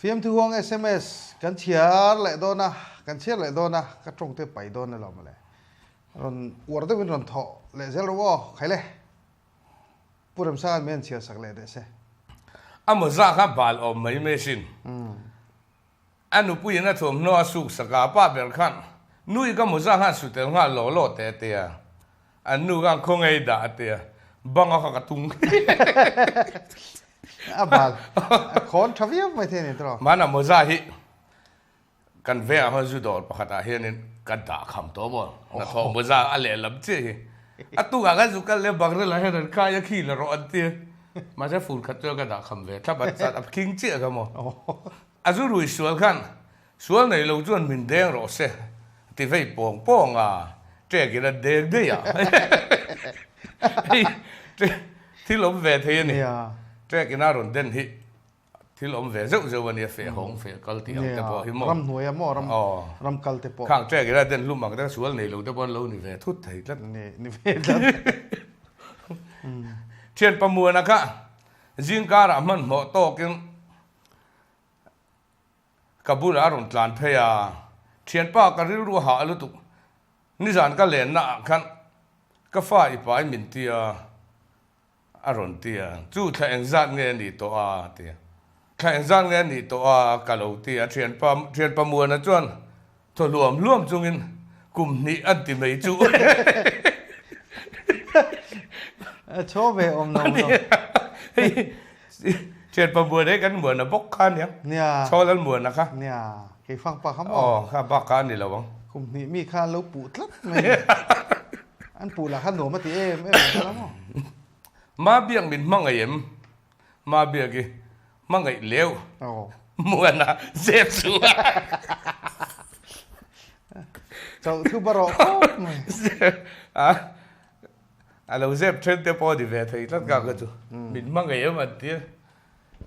Fiamthu huang sms kan chhiar leh dawn a, kan chhiar leh dawn a, ka tawng te pai dawn elo mawle. Rawn uar deuhin rawn thawh leh zel rawh aw, khaile. Pu Remsanga'n min han chhiar sak leh teh se. A mawza kha bal awm mai mai sin. A nupuiin a thuamhnaw a suk sak a, a pa ber khan, Nui ka mawza khan su tel nghal law law teh a ti a. An nu khan khaw ngei dah a ti a, banga kha ka tung. A bal a khawn tha viau mai thei a ni tawh. Hmana mawza hi kan vengah khan zu dawr pakhatah hianin ka dah kham tawh maw, hnathawh mawza a lehlam chiah hi. A tukah khan zu kal leh bangrel ah hian an kai a khi la rawh an ti a, mahse fur khat chuan ka dah kham ve thlap a, a khing chiah kha maw. A zu rui sual khan sual nei lo chuan min deng rawh se ti vei pawng pawng a, ṭek in a deng daih a. Hei thil awm ve thei a ni. Ṭek in a rawn den hi thil awm ve zeuh zeuh a nia, feh hawng feh kal tih ang te pawh hi maw. Ram hnuai a maw ram ram kal te pawh. Khang ṭek in a den hlum ang te sual nei lo te pawh an lo ni ve thut thei tlat. Ni ve tlat. Ṭhian Pamuana kha zingkarah hmanhmawh tawkin Ka bulah a rawn tlan phei a, Thianpa ka rilru a hah lutuk, nizan ka lenna ah khan ka fa i pai min ti a, a rawn ti a, chu thla engzat nge a nih tawh a? a ti a, thla engzat nge a nih tawh a? ka lo ti a, thianpa thianpa Muana chuan thaw hluam hluam chungin kum hnih an ti mai chu. A chhaw ve awm lo lo. Hei thianpa Muana hi kan Muana bawk kha ania. Nia. Chhawl an Muana kha. Nia, kei fang pa kha maw? Aw, kha bak kha a ni lo ang. Kum hnih mi kha an lo puh tlat mai. An puh lah kha nuam a ti em em ang kha la maw? Ma biak min hmangaih em? Ma biak i hmangaih leu muana zep chu a. Chauh thu ba rawh khawp mai. A lo zep then te pawh a ni ve thei tlat ka kha chu. Min hmangaih em an ti a.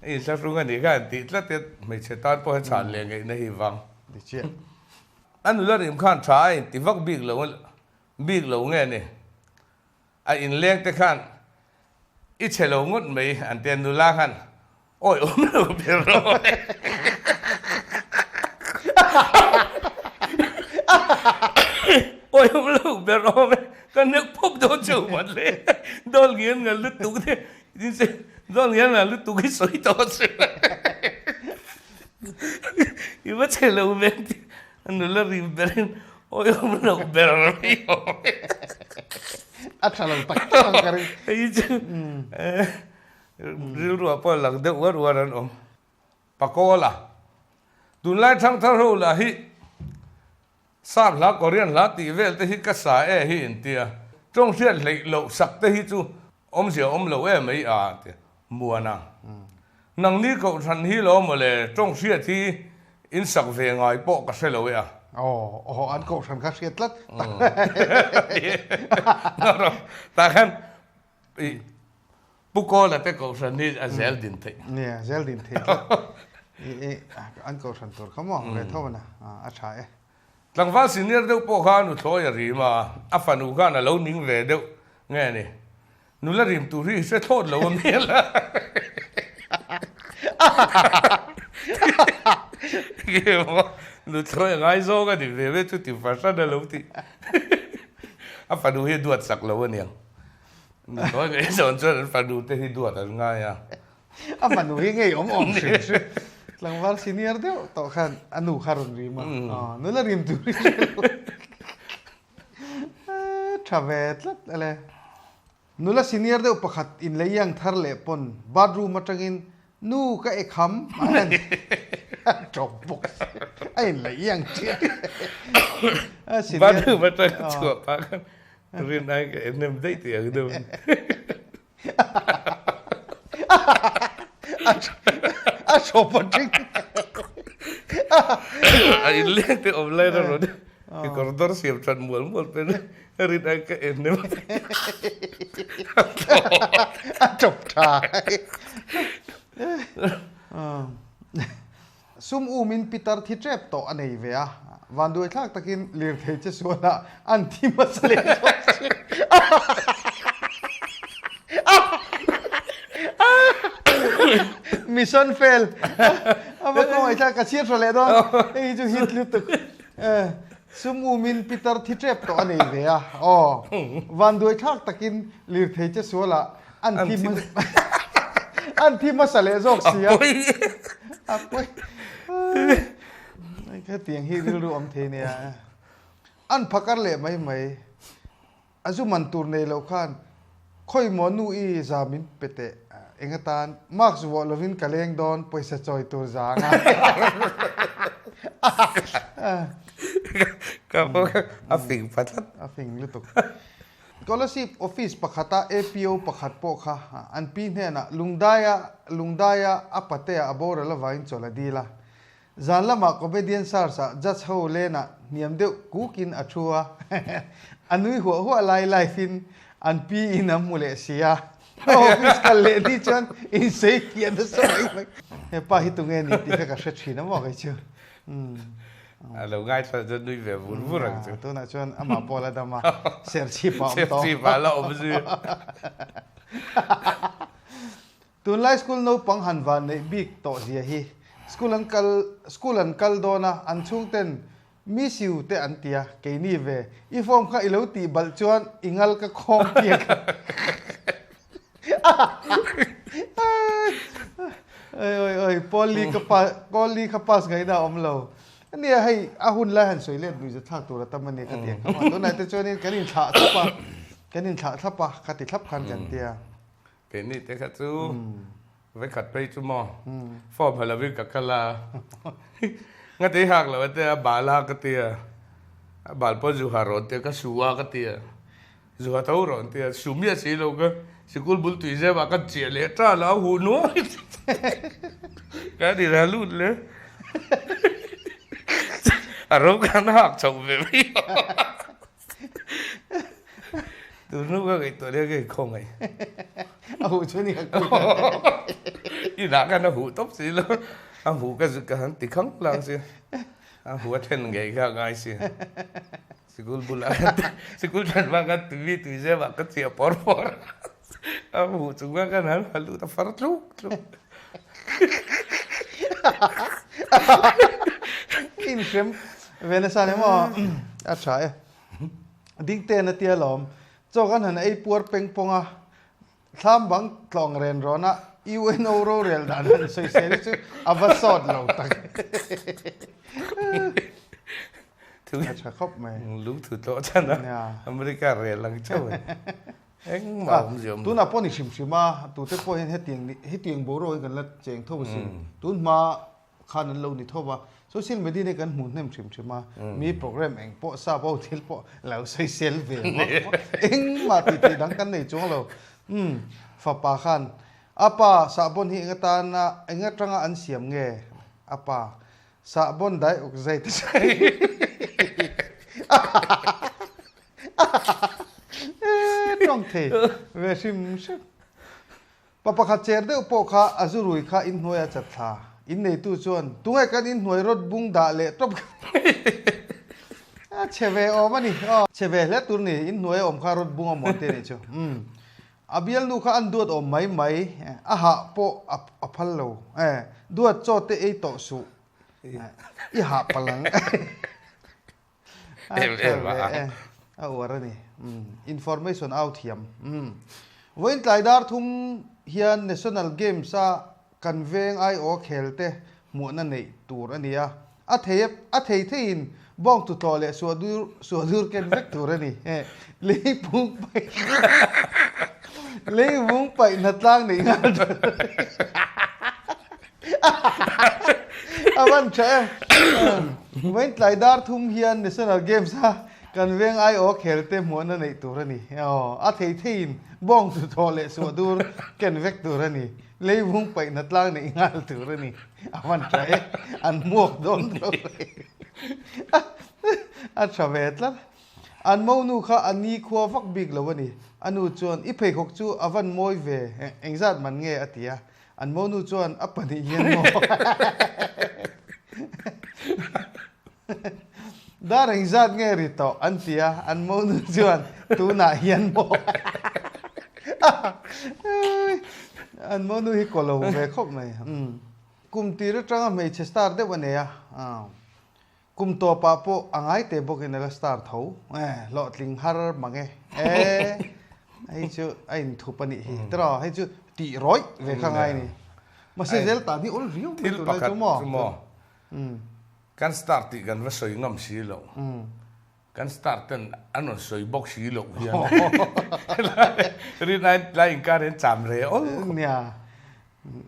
I inhlahrung a nih kha an tih tlat e hmeichhe tan pawh hian chhan leh ngaihna hi vang. Ni chiah. A nula rim khan tha a inti vak bik lo bik lo nge ni. A inleng te khan i chhe lo ngawt mai an ti a, nula khan awi awm lo ber rawh awi awm lo ber rawh ka nek pawp dawn che u mat le dawl ngian ngal lutuk te dawl ngian ngal lutuk hi sawi tawh che i va chhe lo ve A nula rim berin awi awm lo ber mai awm e. A tha lo tak tak ang ka ring. Hei chu rilruah pawh lang deuh uar uar an awm. Pakawla, tunlai thangthar ho lah hi Sap hla, Korean hla tih vel te hi ka sa e hi intia. Tawng hriat hleih loh sak te hi chu awmzia awm lo em mai a ti Muana. Nangni kohhran hi lo mawle tawng hriat hi in sak ve ngai pawh ka hre lo e a. Aw aw an kohhran kha hriat tlat. Tah khan i Pu Kawla te kohhran hi a zel din theih. Nia zel din theih tlat. I an kohhran tur kha maw ve tho a a tha e. Tlangval senior deuh pawh kha a nuthlawi a rim a, a fanu khan a lo ning ve deuh nge ni. Nula rim tur hi i hre thlawt lo a hmel a. Nuthlawi a ngai zawng a ni ve ve chu ti fahran a lo ti. A fanu hi a duat sak lo a niang. Nuthlawi ngei zawn chuan an fanu te hi duat an ngai a. A fanu hi ngei awm awm hrim hrim. Tlangval senior deuh tawh khan a nu kha rawn rim a. Nula rim tur hi hre lo. Tha ve tlat ale. Nula senior deuh pakhat in lei yang thar leh pawn bathroom atangin nu ka ekham a tawp bawk si a in lei yang chiah. Bathroom atang a chhuah pah khan rin ai ka en em daih tih ang deuh. A tawp atang. A in leng te awm lai na rawn i kawr dawr siam that mual mual pen rin ai ka en em. A tawp tha. Sum umin pitar thi tep tawh a nei ve a, vanduai thlak takin lirthei che sualah an thi hmasa leh zawk si. Mission fail. A va kawng. khawngaih thlak ka chhiar tha leh dawn. Hei hi chu hit lutuk. Sum umin pitar thi tep tawh a nei ve a. Aw. Vanduai thlak takin lirthei che sualah an thi an thi hmasa leh zawk si a. A pawi. Hetiang hi rilru awm thei nia. An phakar leh mai mai. A zu man tur nei lo khan khawi maw nu i za min pe teh eng atan mask vuah lovin ka leng dawn pawisa chawi tur za anga. Ka a fing pha tlat. A fing lutuk. Scholarship office pakhata APO pakhat pawh kha an pi hnenah Lungdaia Lungdaia a patea a boral avangin chawlh a dil a. Zan lamah comedian search ah judge ho lenah hniam deuh kukin a thu a, a nui huah huah lai live in an pi in a hmu leh si a, a office kal leh ni chuan insei fiah nasa mai mai. He pa hi tunge ni tih kha ka hre thin a maw kei chu. A lo ngaithla chuan nui ve vur vur ang chu. Tunah chuan amah pawh la dam a, serchhip ah a awm tawh. Serchhip ah la awm zui. Tunlai school naupang han van neih bik tawh zia hi school an kal school an kal dawn a an chhungten miss you te an ti a keini ve i form kha i lo tih balh chuan i ngal ka khawng piak oi oi oi pawl li ka pa pawl li kha pass ngaihna a awm lo ania hei a hun lai han sawi let nuih za thlak tur a tam ania ka ti ang kha tunah te chuanin kan inthlah thlap a kan inthlah thlap a ka ti thlap khan kan tia. Keini te kha chu vekhat phei chu maw form ha lovin ka kal a, ngati hak lo a tia bal a ka tia, a bal pawh zu ha rawn tia ka su a ka tia, zu ha tho rawn tia su miah si lo ka sikul bul tui zem ah ka chiah leh ṭal a, a huh nuai ka ni ra lut le a ro khan hak chhoh ve mai. Tunu ka ngaihtuah leh ka inkhawng ai. A huh chu ni ka kut. Inah khan a huh tawp si lo. A huh ka zut ka han ti khang lang si. A huh a then ngei kha a ngai si. Sikul bulah khan sikul then vang khan tui tui zem ah ka chiah pawr pawr a. A huh chung khan khan han ha lut a far tluk tluk. Inhrem ve nasa ni maw? A tha e. Dingten a tia lawm. Chaw kan han ei puar peng pawng a, thlam bang tlawng ren rawn a UNO rorel dan han sawi sel hi chu a va sawt lo tak. A tha khawp mai. Lungthu tlawh chhan a, America rel ang chauh e. Engmah awm zia awm lo. Tunah pawh ni hrim hrim a, tute pawh hian hetiang hetiang boruak hi kan la cheng tho asin. Tun hma khan an lo ni tho va, social media hi kan hmuh hnem hrim hrim a, mi program eng pawh sap ho thil pawh lo sawisel ve vak vak engmah tih theih dang kan nei chuang lo. Umm fapa khan a pa sahbawn hi eng atana eng atanga an siam nge a pa sahbawn dioxide tawng thei ve hrim hrim. Pa pakhat cher deuh pawh kha a zu rui kha inhnuai a chat thla. Inneitu chuan, Tunge kan inhnuai rawt bung dah leh tawp kha a chhe ve awm a ni. Aw, chhe ve hle tur ni, inhnuai a awm kha rawt bung a mawn te nih chu. Umm, a bialnu kha an duat awm mai mai, a hah pawh a phal lo. E, duat chaw te ei tawh suh, i hah palh ang. Em em a. A uar a ni. Information au thiam. Vawiin tlai dar thum hian National Games a kan veng aiawh khel te hmuahna neih tur a ni a. A thei a thei theiin bawng tutlawh leh suahdur suahdur ken vek tur a ni. Leivung paih leivung paih hnatlang neih nghal tur a ni. A van tha em. Vawiin tlai dar thum hian National Games a kan veng aiawh khel te hmuahna neih tur a ni. Aw, a thei theiin bawng chu thawh leh suah dur ken vek tur a ni. Leivung paihna tlang neih nghal tur a ni. A van tha e. An hmuak dawn tho mai. A tha ve tlat. An monu kha a ni khua vak bik lo a ni. A nu chuan, I pheikhawk chu a van mawi ve, engzat man nge? a ti a. An monu chuan a pahnih hian maw dar engzat nge ri tawh an ti a, an monu chuan tunah hian maw an monu hi kaw lo ve khawp mai. kum tir atanga hmeichhe star deuh a nei a, kum tawpah pawh a ngai te bawkin a la star tho. Hlawhtling har mang e. Hei chu a inthup a nih hi. Tiraw hei chu tih rawih ve kha ngai a ni. Mahse zel tan hi awl riau mai tunlai chu maw. Kan star tih kan va sawi ngam si lo. Kan star ten an rawn sawi bawk si loh hian rinai lai inkar hian cham re awl khawp. Nia,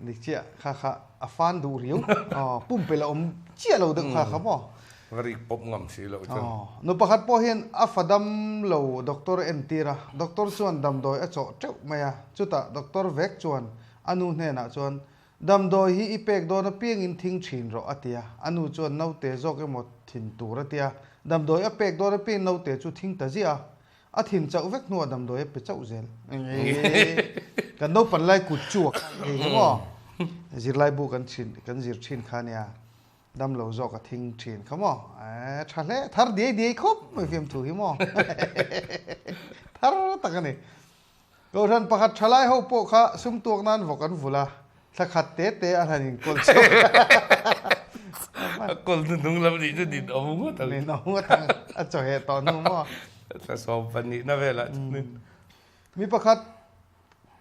ni chiah kha kha a fan duh riau. Aw, pumpelh a awm chiah lo deuh kha kha maw? Va rik pawp ngam si loh chuan. Aw, nu pakhat pawh hian a fa dam lo doctor a entir a, doctor chuan damdawi a chawh teuh mai a, chutah doctor vek chuan a nu hnenah chuan Damdawi hi i pek dawn apiangin thing thin rawh a ti a, a nu chuan naute zawk emaw thin tur a ti a, damdawi a pek dawn apiangin naute chu thing ta ziah a, a thin chauh vek hnuah damdawi a pe chauh zel. Kan naupan lai kut chu a khan hei hi maw zirlaibu kan thin kan zir thin kha nia, damlo zawk a thing thin kha maw, tha hle thar diai diai khawp mai fiamthu hi maw thar tak a ni. Kohhran pakhat thalai ho pawh kha sum tuak nan vawk an vulh a, thla khat te te an han inkawl chhuak a. A kawl hnu hnung lam nih chu nin awm ngawt ang. Nin awm ngawt ang, a chawheh tawh hnu maw? Thla 12 na velah chuan. Mi pakhat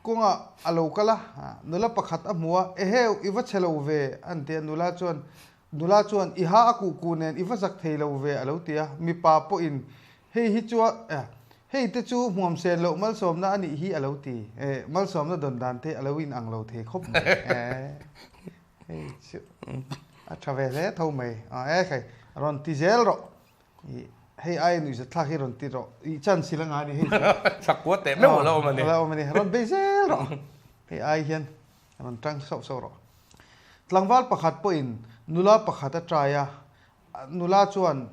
kawngah a lo kal a, nula pakhat a hmu a, Eheu, i va chhe lo ve, an ti a, nula chuan, nula chuan, I ha a kuh kuh nen i va zak thei lo ve, a lo ti a, mipa pawhin, Hei hi chu a, hei te chu hmuam sen loh malsawmna a nih hi a lo ti. Eh, malsawmna dawn dan te a lo in ang lo thei khawp mai. Eh, hei chu a tha ve hle tho mai. Ah, eh khai, rawn ti zel rawh. I, hei ai nuihza thlak hi rawn ti rawh. I chance ila ngai a ni hei chu. Chakua teh meuh a lo awm a ni. A lo awm a ni. Rawn bei zel rawh. Hei ai hian rawn tang sauh sauh rawh. Tlangval pakhat pawhin nula pakhat a try a, nula chuan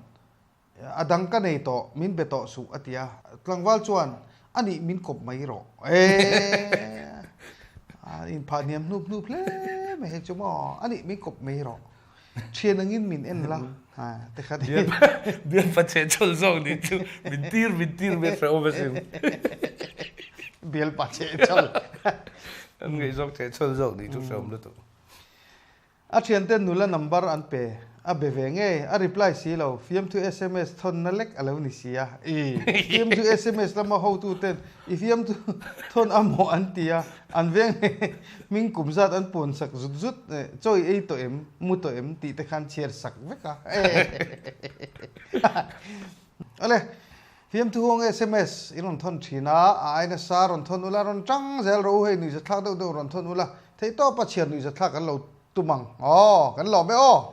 A dang ka nei tawh, min be tawh suh a ti a. Tlangval chuan, A nih min kawp mai rawh e. A inphah hniam hnup hnup hle mai hei chu maw, a nih min kawp mai rawh. Thian angin min en la te kha ti. Bial pa chhe chhawl zawk nih chu min tir min tir ve hreh awm asin. Bial pa chhe chhawl. An ngaihzawng chhe chhawl zawk nih chu hreh awm lutuk. A thiante nula number an pe, a be ve ngei, a reply si lo, fiamthu sms thawnna lek a lo ni si a, i fiamthu sms lama hotu ten i fiamthu thawn a maw an ti a, an veng leh hming kum zat an puan sak zut zut, chaw i ei tawh em, mu tawh em tih te khan chhiar sak vek a, Awle, fiamthu huang sms i rawn thawn thin a, a ai nasa rawn thawn ula, rawn tang zel rawh u, hei nuihzathlak deuh deuh rawn thawn ula, theihtawpa chhiar nuihzathlak kan lo tum ang, aw, kan lawm e aw.